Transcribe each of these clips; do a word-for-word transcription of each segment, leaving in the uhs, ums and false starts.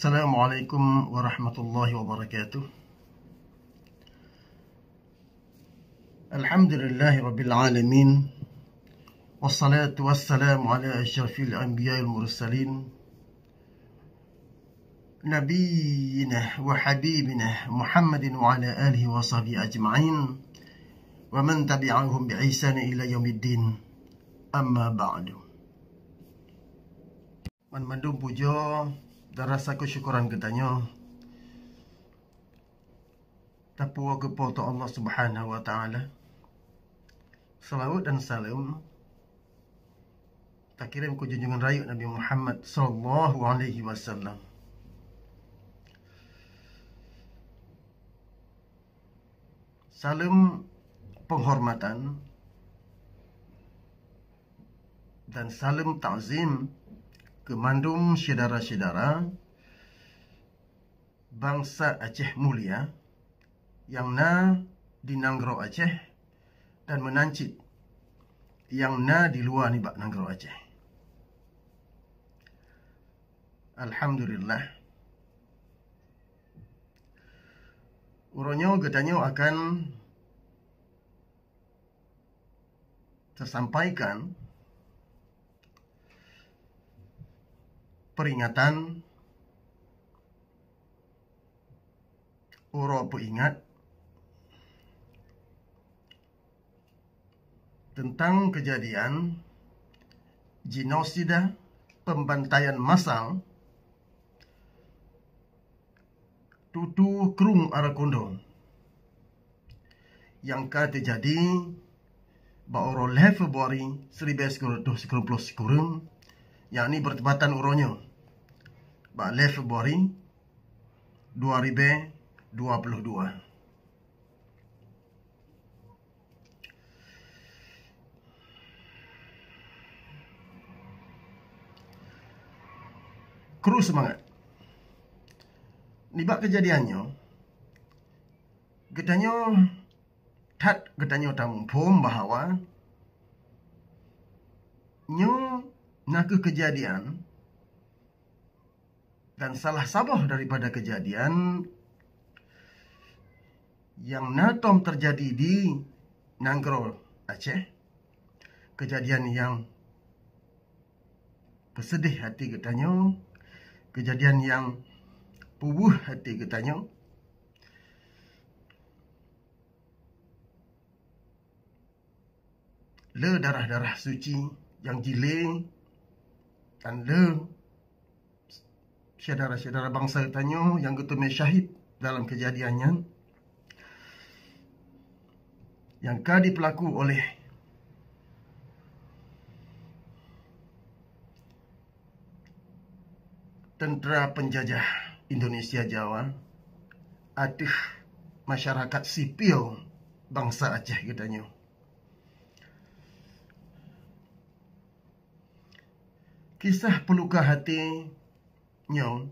Assalamualaikum warahmatullahi wabarakatuh. Alhamdulillahirabbil alamin. Wassalatu wassalamu ala asyrafil anbiya wal mursalin, nabiyyina wa habibina Muhammadin wa ala alihi wa sahbihi ajma'in, wa man tabi'ahum bi ihsan ila yaumiddin. Amma ba'du. Banmandum pujoe dan rasa keusyukuran geutanyoe tapuwoe keu Po teu Allah Subhanahu wa Ta'ala. Salawat dan saleuem takirém keu junjungan rayeuk Nabi Muhammad sallallahu alaihi wasallam. Saleuem peunghormatan dan saleuem takzim keu mandum syedara-syedara bansa Aceh mulia nyang na di nanggroe Aceh dan meunan cit nyang na di luwa nibak nanggroe Aceh. Alhamdulillah. Uroe nyoe geutanyoe akan teusampaikan peuringatan uroe peuingat teuntang keujadian genosida, peumbantaian massal Tutu Krueng Arakondo nyang ka teujadi bak uroe lhée Februari siribée sikureueng reutôh sikureueng ploh sikureueng, yakni beurtepatan uroe nyoe bak lhée Februari dua ribée dua ploh dua. Kru seumangat. Nibak keujadian nyoe, geutanyoe that geutanyoe tamuphom bahwa nyoe na kheueh keujadian dan salah saboh daripada keujadian nyang na tom teujadi di nanggroe Aceh, keujadian nyang peuseudeh até geutanyoe, keujadian nyang peuweueh até geutanyoe. Le darah-darah suci nyang jilée dan le syedara-syedara bansa tanyoe nyang geuteumé syahid dalam keujadian nyan, nyang ka dipeulaku oleh teuntra peunjajah Indonesia Jawa ateueh masyarakat sipil bansa Aceh geutanyoe. Kisah peuluka até nyoe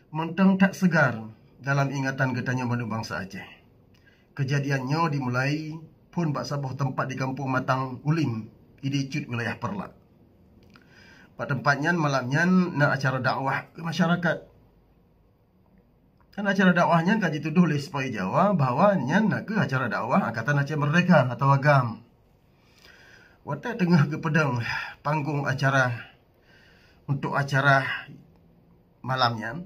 mantong that seugar dalam ingatan geutanyoe bandum bansa Aceh. Keujadian nyoe dimulai phon bak saboh teumpat di Kampung Matang Ulim, Idi Cut, wilayah Peureulak. Bak teumpat nyan malam nyan na acara dakwah keu masyarakat. Dan acara dakwah nyan ka jitudoh lé sipa-i Jawa bahwa nyan na kheueh acara dakwah Angkatan Aceh Merdeka atawa GAM. Watée teungoh geupeudong panggong acara untuk acara malam nyan,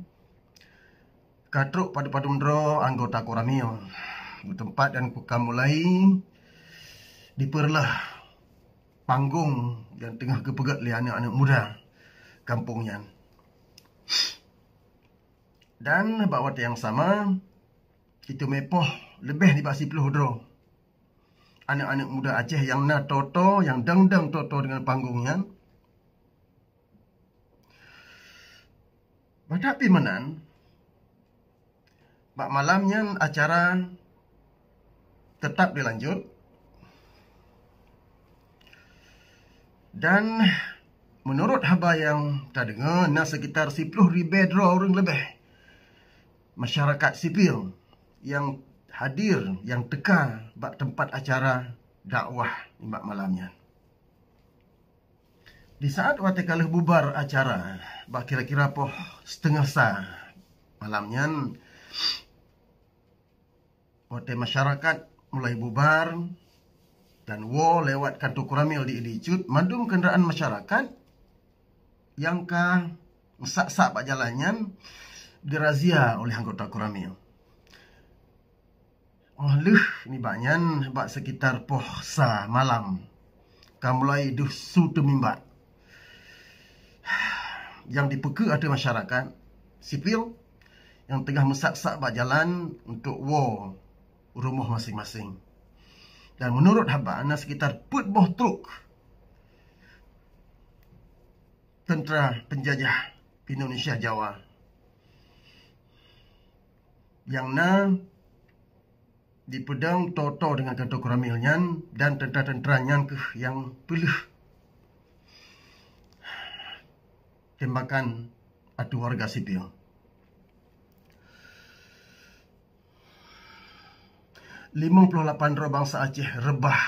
ka trok padum-padum droe anggota Koramil beuteumpat dan ka mulai dipeureuloh panggong nyang teungoh geupeugét lé aneuëk-aneuëk muda kampung nyan. Dan bak watée nyang sama, jiteumé poh leubeh nibak siploh droe aneuëk-aneuëk muda Aceh nyang na toto, nyang dang-dang toto deungon panggong nyan. Bak that pih meunan, bak malam nyan acara teutap dilanjut. Dan meunurot haba nyang tadeungoe, na seukitar siploh ribée droe ureuëng leubeh masyarakat sipil nyang hadir, nyang teuka bak teumpat acara dakwah nibak malam nyan. Di saat watée ka lheueh bubar acara, bak kira-kira poh siteungoh sa malam nyan, watée masyarakat mulai bubar dan woe lewat kantor Koramil di Ilicut, mandum kendaraan masyarakat nyang ka meusak-sak bak jalan nyan dirazia oleh anggota Koramil. Óh lheueh nibak nyan, bak sekitar poh sa malam, ka mulai deuh su teumimbak nyang dipeukeu ateueh masyarakat sipil nyang teungoh meusak-sak bak jalan untuk woe rumoh maséng-maséng. Dan meunurot haba, na sekitar peuet boh truk teuntara peunjajah Indonesia Jawa nyang na dipeudong toe-toe deungon kantor Koramil nyan, dan teuntara-teuntara nyan kheueh nyang peulheueh tembakan ateueh warga sipil. Limong ploh lapan droe bansa Aceh reubah,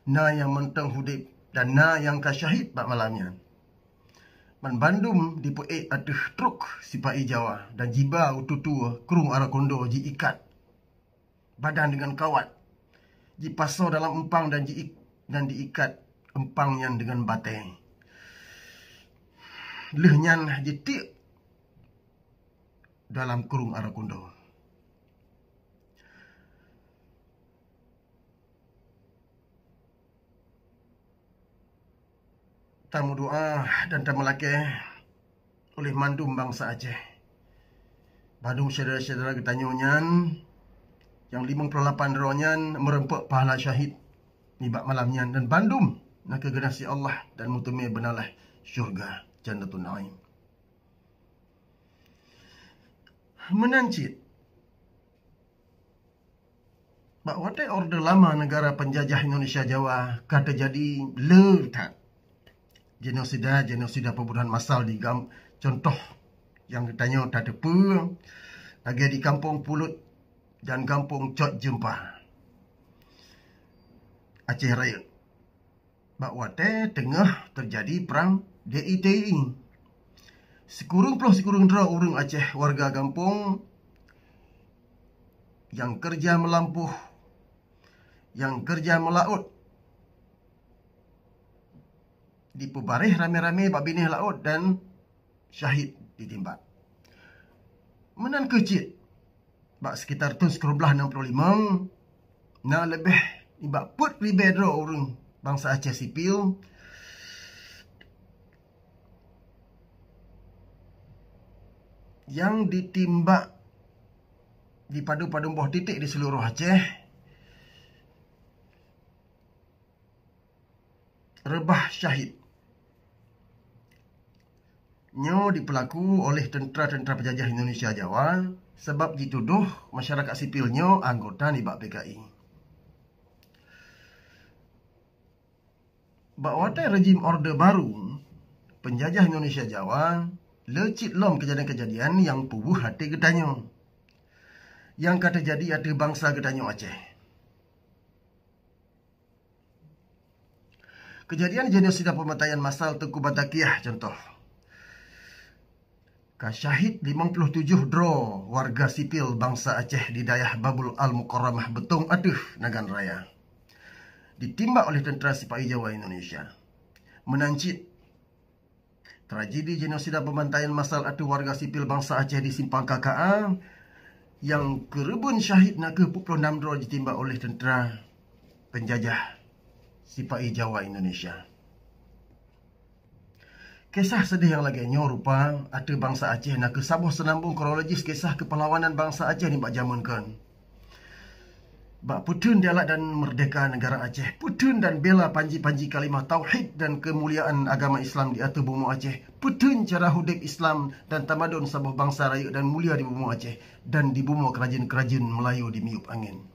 na nyang mantong udeb dan na nyang ka syahid bak malam nyan. Banmandum dipeuék ateueh truk sipa-i Jawa dan jiba u tutue krueng Arakondo, jiikat badan deungon kawat, jipasoe dalam eumpang dan jiik-, dan diikat eumpang nyan deungon batée. Lheueh nyan jitiek dalam krueng Arakondo. Tameudoá dan tameulakée oleh mandum bansa Aceh. Bandum syedara-syedara geutanyoe nyan nyang limong ploh lapan droe nyan meureumpok pahala syahid nibak malam nyan, dan bandum na keu geunaséh Allah dan meuteumé beunalah syurga Jannatun Naim. Meunan cit, bak watée Orde Lama neugara peunjajah Indonesia Jawa ka teujadi le that genosida, genosida peubunohan massal di gam-, cuntoh nyang geutanyoe tateupeue lagée di Gampông Pulut dan Gampông Cot Jeumpa, Aceh Rayeuk. Bak watée teungoh teujadi prang D I T I, sikureueng ploh sikureueng droe ureuëng Aceh warga gampông nyang keureuja meulampôh, nyang keureuja meulaôt, dipeubaréh ramé-ramé bak binéh laôt dan syahid ditimbak. Meunan kheueh cit, bak sekitar thon sikureueng blaih nam ploh limong, na leubeh nibak peuet ribée droe ureuëng bansa Aceh sipil nyang ditimbak di padum-padum boh titik di seuluroh Aceh, reubah syahid. Nyoe dipeulaku oleh teuntra-teuntra peunjajah Indonesia Jawa sabab jitudoh masyarakat sipil nyoe anggota nibak P K I. Bak watée rejim Orde Baru, peunjajah Indonesia Jawa le cit lom keujadian-keujadian nyang peubeuh até geutanyoe nyang ka teujadi ateueh bansa geutanyoe Aceh. Keujadian genosida peumatayan massal Teungku Batakiah cuntoh. Ka syahid limong ploh tujoh droe warga sipil bansa Aceh di dayah Babul Al-Mukarramah Beutong ateueh Nagan Raya, ditimbak oleh teuntra sipa-i Jawa Indonesia. Meunan cit, tragedi genosida peumatayan massal ateueh warga sipil bansa Aceh di Simpang K K A nyang keureubeuen syahid na kheueh peuet ploh nam droe jitimbak oleh teuntra peunjajah sipa-i Jawa Indonesia. Kisah seudeh nyang lagée nyoe rupa ateueh bansa Aceh na kheueh saboh seunambong kronologis kisah keupeulawanan bansa Aceh nibak jamén kon. Bak peuteun dialat dan meurdehka neugara Aceh, peuteun dan bela panji-panji kalimah tauhid dan keumuliaan agama Islam di ateueh bumoe Aceh, peuteun cara udeb Islam dan tamadun saboh bansa rayeuk dan mulia di bumoe Aceh dan di bumoe keurajeuen-keurajeuen Meulayu di miyueb angén.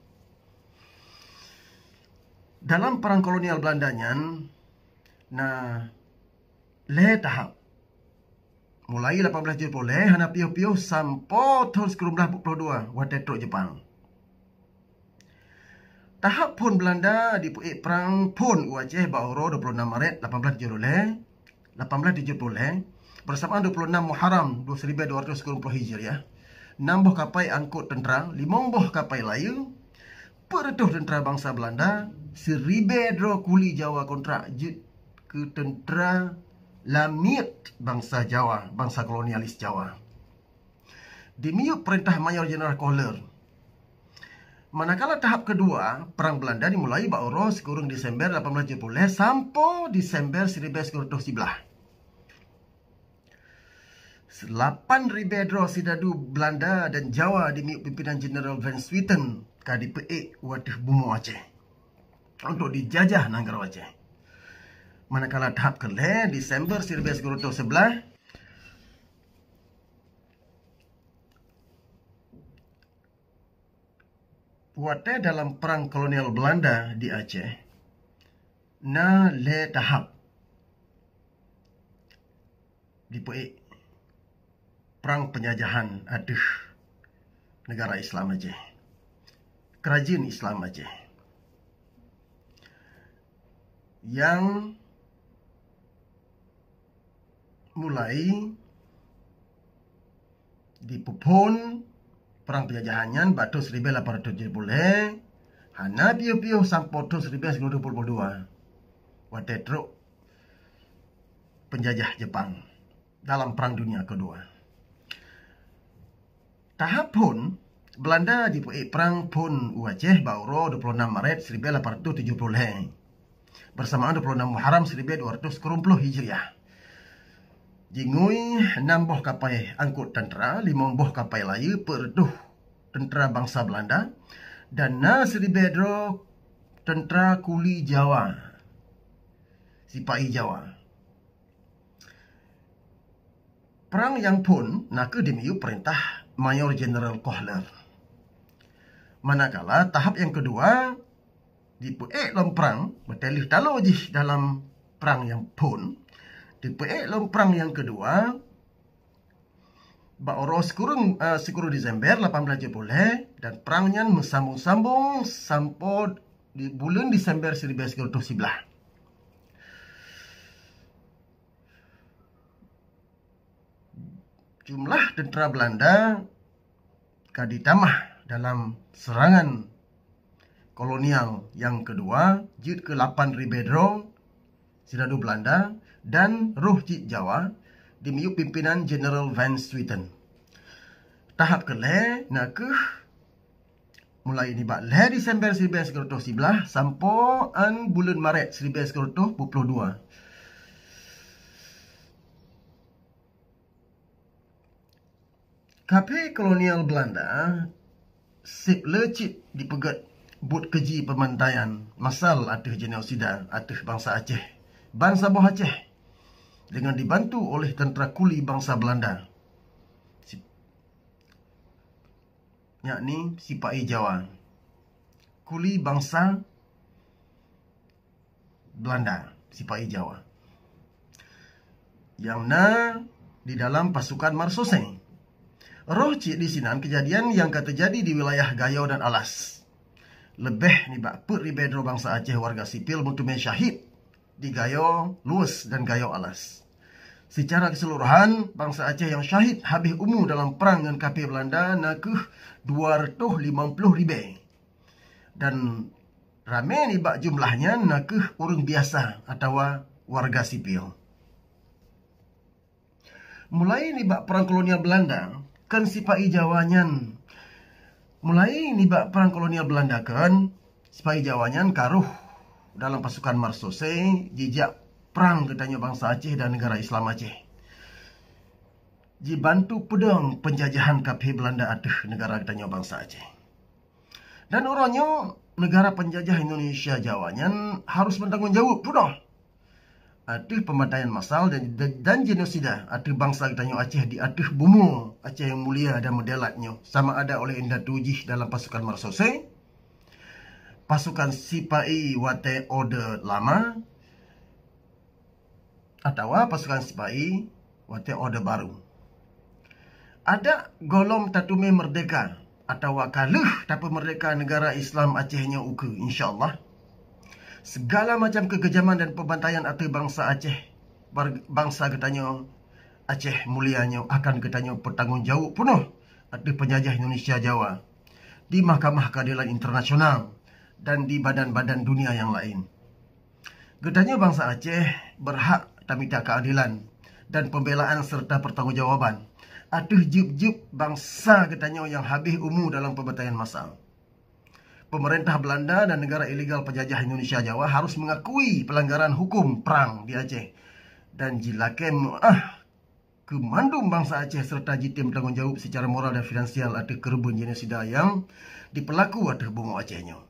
Dalam perang kolonial Belanda nyan, na lhée tahap. Mulai lapan blaih tujoh ploh lhée hana piôh-piôh sampoe thon sikureueng blaih peuet ploh dua watée trok Jepang. Tahap phon Belanda dipeuék prang phon u Aceh bak uroe dua puluh enam Maret lapan belas tujuh puluh lhèe, lapan belas tujuh puluh lhèe, bersamaan dua puluh enam Muharram dua seribu dua ratus sepuluh Hijriah. Enam boh kapai angkot teuntera, limong boh kapai layeue, peuet reutôh teuntera bansa Belanda, siribèe droe kuli Jawa kontrak jeuet keu teuntera lamiet bansa Jawa, bansa kolonialis Jawa. Di miyueb peurintah Mayor Jeneral Kohler. Manakala tahap keudua, Perang Belanda dimulai bak uroe sikureueng Desember lapan belas tujuh puluh lhèe sampoe Desember siribèe sikureueng reutôh siblaih. Lapan ribèe droe sidadu Belanda dan Jawa di miyueb pimpinan Jeneral Van Swieten ka dipeuék u ateueh bumoe Aceh untuk dijajah nanggroe Aceh. Manakala tahap keulhèe, Desember siribèe sikureueng reutôh siblaih, watèe dalam perang kolonial Belanda di Aceh, na lhèe tahap dipeuék prang peunjajahan ateueh negara Islam Aceh, keurajeuen Islam Aceh, nyang mulai dipeuphon prang peunjajahan nyan bak thôn siribèe lapan reutôh tujoh puluh lhèe, hana piôh-piôh sampoe thôn siribèe sikureueng reutôh peuet puluh dua, watèe trôk peunjajah Jepang dalam Perang Dunia Keudua. Tahap phon, Belanda jipeuék prang phon u Aceh bak uroe dua puluh enam Maret siribèe lapan reutôh tujoh puluh lhèe, bersamaan dua puluh enam Muharram siribèe dua reutôh sikureueng ploh Hijriah. Jingui nam boh kapai angkot teuntera, limong boh kapai layeue, peuet reutôh teuntera bansa Belanda, dan na siribèe droe teuntera kuli Jawa, sipai Jawa. Prang nyang phon na kheueh di miyueb peurintah Mayor Jeneral Kohler. Manakala tahap nyang keudua, dipeuék lom prang, beutôi lheueh talo jih dalam prang nyang phon, dipeuék lom prang nyang keudua, bak uroe sikureueng, eh, sikureueng Desember lapan belas tujoh puluh lhèe, dan prang nyan meusambong-sambong sampoe di buleuen Desember siribèe sikureueng reutôh siblaih. Jumlah teuntera Belanda ka ditamah dalam seurangan kolonial nyang keudua, jeuet keu lapan ribèe droe sidadu Belanda dan roh cit Jawa di miyueb pimpinan Jeneral Van Swieten. Tahap keulhèe na kheueh mulai nibak lhèe Desember siribèe sikureueng reutôh siblaih sampoe 'an buleuen Maret siribèe sikureueng reutôh dua puluh dua. Kaphé kolonial Belanda seb le cit dipeugèt buet keuji peubantaian massal ateueh genosida ateueh bansa Aceh, ban saboh Aceh, deungon dibantu oleh teuntera kuli bansa Belanda, si-, yakni sipai Jawa. Kuli bansa Belanda, sipai Jawa, nyang na di dalam pasukan Marsose. Roh cit disinan keujadian nyang ka teujadi di wilayah Gayo dan Alas. Leubeh nibak peuet ribèe droe bansa Aceh warga sipil meuteumé syahid di Gayo Luweuh dan Gayo Alas. Seucara keuseuluruhan, bansa Aceh nyang syahid habéh umu dalam prang ngon kaphé Belanda na kheueh dua reutôh limong ploh ribèe. Dan ramé nibak jumlah nyan na kheueh ureuëng biasa atawa warga sipil. Mulai nibak prang kolonial Belanda, kon sipai Jawa nyan, mulai nibak prang kolonial Belanda kon, sipai Jawa nyan ka roh dalam pasukan Marsose jijak prang geutanyoe bansa Aceh dan negara Islam Aceh. Jibantu peudong peunjajahan kaphé Belanda ateueh negara geutanyoe bansa Aceh. Dan uroe nyoe, negara peunjajah Indonesia Jawa nyan harus meutanggong jaweueb peunoh ateueh peumantaian massal dan, dan, dan genosida ateueh bansa geutanyoe Aceh di ateueh bumoe Aceh nyang mulia dan meudalat nyoe, sama ada oleh indatu jih dalam pasukan Marsose, pasukan sipai watèe Orde Lama, atawa pasukan sipai watèe Orde Baru. Adak gohlom tateumé meurdehka atawa ka lheueh tapeumeurdeka negara Islam Aceh nyoe ukeue, insya Allah, segala macam keukejaman dan peubantaian ateueh bansa Aceh, bar-, bansa geutanyoe Aceh mulia nyoe akan geutanyoe peutanggong jaweueb peunoh ateueh peunjajah Indonesia Jawa di mahkamah keadilan internasional dan di badan-badan dunia nyang laén. Geutanyoe bansa Aceh beurhak tamita keuadilan dan peumbelaan serta peurtanggong jawaban ateueh jeueb-jeueb bansa geutanyoe nyang habéh umu dalam peubantaian massal. Peumeurintah Beulanda dan negara ilegal peunjajah Indonesia Jawa harus meungakui peulanggaran huköm prang di Aceh dan jilakée meuáh keu mandum bansa Aceh serta jitem tanggong jaweueb seucara moral dan finansial ateueh keureubeuen genosida nyang jipeulaku ateueh bumoe Aceh nyoe.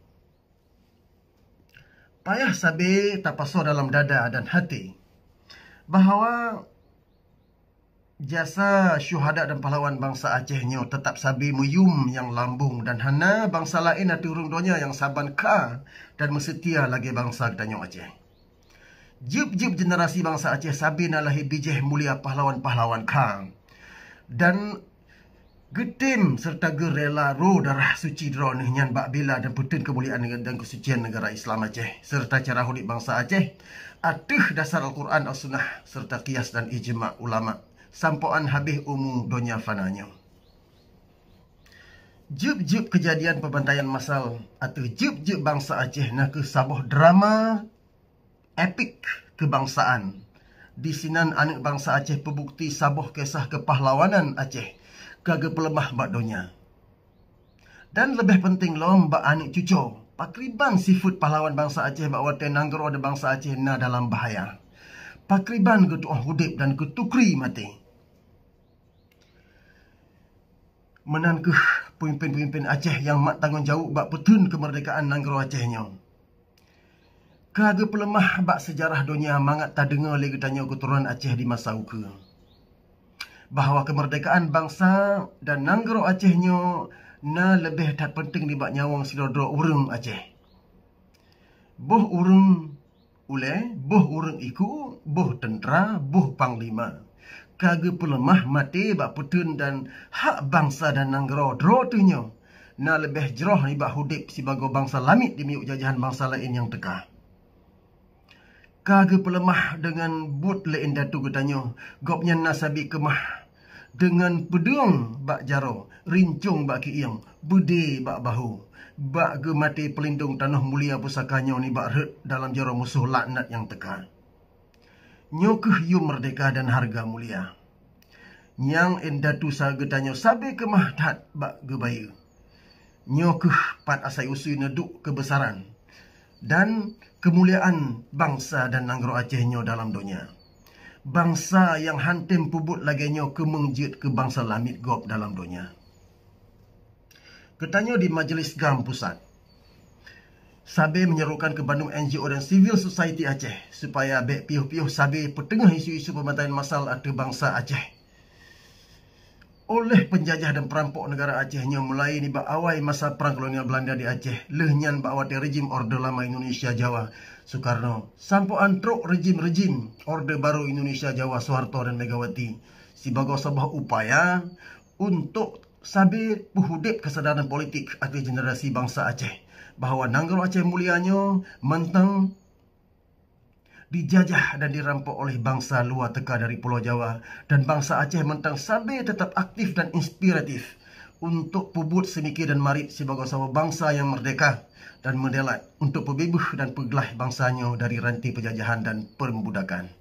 Payah sabe tapasoe dalam dada dan haté bahwa jasa syuhada dan pahlawan bansa Aceh nyoe teutap sabe meuyum nyang lambong dan hana bansa laén ateueh rhueng donya nyang saban kha dan meuseutia lagée bansa geutanyoe Aceh. Jeueb-jeueb generasi bansa Aceh sabe na lahé bijéh mulia pahlawan-pahlawan kha dan geutem serta geurela roh darah suci droeneuh nyan bak bela dan peuteun keumuliaan dan keusucian negara Islam Aceh serta cara udeb bansa Aceh ateueh dasar Al-Quran, As-Sunnah serta qiyas dan ijma ulama sampoe an habéh umu donya fana nyoe. Jeueb-jeueb keujadian peubantaian massal ateueh jeueb-jeueb bansa Aceh na kheueh saboh drama epik keubangsaan. Disinan aneuëk bansa Aceh peubukti saboh kisah keupahlawanan Aceh ka geupeuleumah bak donya. Dan leubeh peunteng lom bak aneuëk cucoe, pakriban sifeuet pahlawan bansa Aceh bak watée nanggroe dan bansa Aceh na dalam bahaya. Pakriban geutuoh udeb dan geutukri maté. Meunan kheueh peumimpén-peumimpén Aceh nyang mat tanggong jaweueb bak peuteun keumeurdekaan nanggroe Aceh nyoe ka geupeuleumah bak seujarah donya mangat tadeungoe lé geutanyoe keuturonan Aceh di masa ukeue bahwa keumeurdekaan bansa dan nanggroe Aceh nyoe na leubeh that peunteng nibak nyawöng sidroe-droe ureuëng Aceh. Boh ureuëng ulée, boh ureuëng iku, boh teuntra, boh panglima ka geupeuleumah maté bak peuteun dan hak bansa dan nanggroe droe teuh nyoe na leubeh jroh nibak udeb sibagoe bansa lamiet di miyueb jajahan bansa laén nyang teuka. Ka geupeuleumah deungon buet lé indatu geutanyoe, gobnyan na sabe keumah deungon peudeueng bak jaroe, rincong bak kieng, beudé bak bahô, bak geumaté peulindong tanoh mulia pusaka nyoe nibak rhot dalam jaroe musoh laknat nyang teuka. Nyoe kheueh yum meurdeka dan hareuga mulia nyang indatu sa geutanyoe sabe keumah that bak geubayeue. Nyoe kheueh pat asai usui neuduek keubeusaran dan keumuliaan bansa dan nanggroe Aceh nyoe dalam donya. Bansa nyang han tem peubuet lagée nyoe keumeung jeuet keu bansa lamiet gob dalam donya. Geutanyoe di Majelis GAM Pusat sabe meunyerukan keu bandum N G O dan civil society Aceh supaya bék piôh-piôh sabe peuteungoh isu-isu peubantaian massal ateueh bansa Aceh oleh peunjajah dan peurampok negara Aceh nyoe mulai nibak awai masa prang kolonial Beulanda di Aceh, lheueh nyan bak watée rejim Orde Lama Indonesia Jawa Sukarno, sampoe an trok rejim-rejim Orde Baru Indonesia Jawa Soeharto dan Megawati sibagoe saboh upaya untuk sabe peuhudeb keusadaran politik ateueh generasi bansa Aceh bahwa nanggroe Aceh mulia nyoe mantong dijajah dan dirampok oleh bansa luwa teuka dari Pulo Jawa, dan bansa Aceh mantong sabe teutap aktif dan inspiratif untuk peubuet seumike dan marit sibagoe saboh bansa nyang meurdeka dan meudelat untuk peubeubaih dan peuglah bansa nyoe dari ranté peujajahan dan peureubudakan.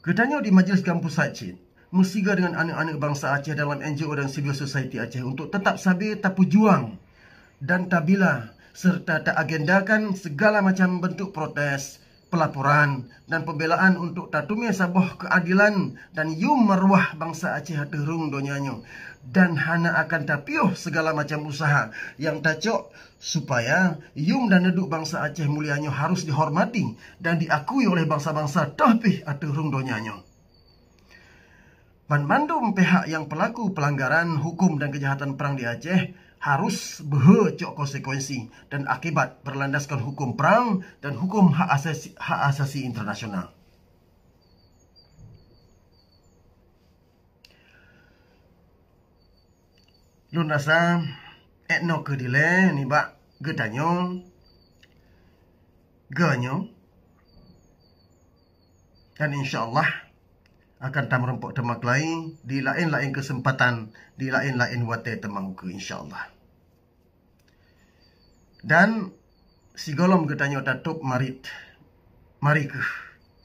Geutanyoe di Majelis GAM Pusat cit meusigoe deungon aneuëk-aneuëk bansa Aceh dalam N G O dan civil society Aceh untuk teutap sabe tapeujuang dan tabila serta taagendakan sigala macam beuntuk protes, peulaporan, dan peumbelaan untuk tateumé saboh keuadelan dan yum maruah bansa Aceh ateueh rhueng donya nyoe, dan hana akan tapiôh sigala macam useuha nyang tacok supaya yum dan neuduek bansa Aceh mulia nyoe harus dihormati dan diakui oleh bansa-bansa toh pih ateueh rhueng donya nyoe. Banmandum pihak nyang peulaku peulanggaran huköm dan keujahatan prang di Aceh harus beuhe cok konsekuensi dan akibat beulandaskan huköm prang dan huköm hak asasi, hak asasi internasional. Lôn rasa, 'et noe keuh dilée nibak geutanyoe, geutanyoe, dan insya Allah akan tameurumpok teuma keulai di laén-laén keuseumpatan, di laén-laén watée teuma ukeue, insya Allah. Dan sigohlom geutanyoe tatôb marit, mari keuh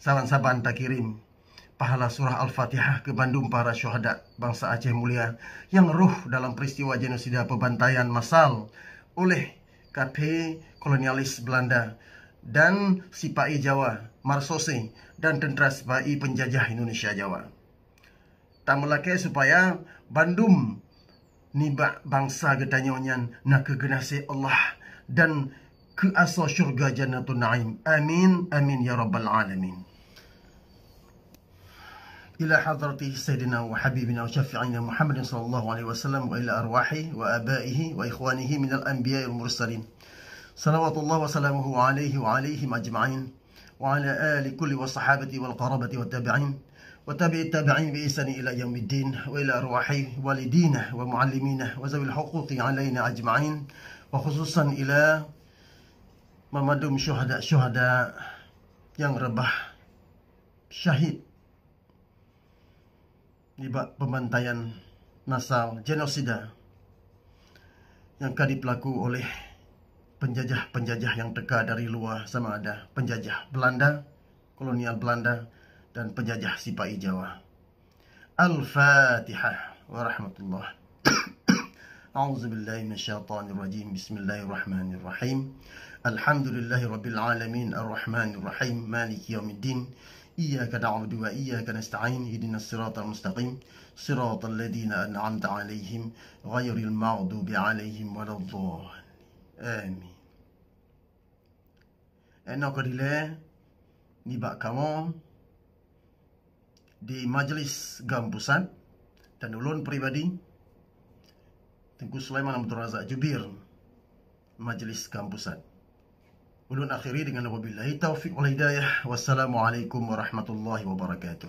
saban-saban takirém pahala surah Al-Fatihah keu bandum para syuhada bansa Aceh mulia nyang roh dalam peristiwa genosida peubantaian massal oleh kafé kolonialis Belanda dan sipa-i Jawa, marsose, dan teuntra sipa-i peunjajah Indonesia Jawa. Tameulakée supaya bandum nibak bansa geutanyoe nyan nakeuh geunaséh Allah dan keu asoe syeuruga Jannatun Naim. Amin, amin ya rabbal alamin. Ila hadrati sayyidina wa habibina wa syafi'ina Muhammadin sallallahu alaihi wasallam wa ila arwahi wa abaihi wa ikhwanihi minal anbiya wal mursalin. Salawatullah wa salamuhu alaihi wa alaihim ajma'in. Wa ala ali kulli wa sahabati wal qarabati wa tabi'in wa tabi'it tabi'in bi ihsani ila yaumiddin wa ila arwahi walidina wa muallimina wa zawil huquqi alaina ajma'in wa khususan ila mamadum syuhada-syuhada nyang reubah syahid nibak peubantaian massal genosida nyang ka dipeulaku oleh peunjajah-peunjajah nyang teuka dari luwa, sama ada peunjajah Belanda, kolonial Belanda, dan peunjajah sipa-i Jawa. Al-Fatihah wa rahmatullah. A'udzubillahi minasyaitonirrajim. Bismillahirrahmanirrahim. Alhamdulillahirabbil alamin, arrahmanirrahim, maliki yaumiddin. Iyyaka na'budu wa iyyaka nasta'in. Ihdinas siratal mustaqim. Siratal ladzina an'amta 'alaihim ghairil maghdubi 'alaihim waladdallin. Amin. 'Et noe keuh dilée nibak kamoe di Majelis GAM Pusat dan ulôn pribadi, Teungku Sulaiman Abdul Razak Jubir, Majelis GAM Pusat. Ulôn akhiri dengan wabillahi taufiq wal hidayah. Wassalamualaikum warahmatullahi wabarakatuh.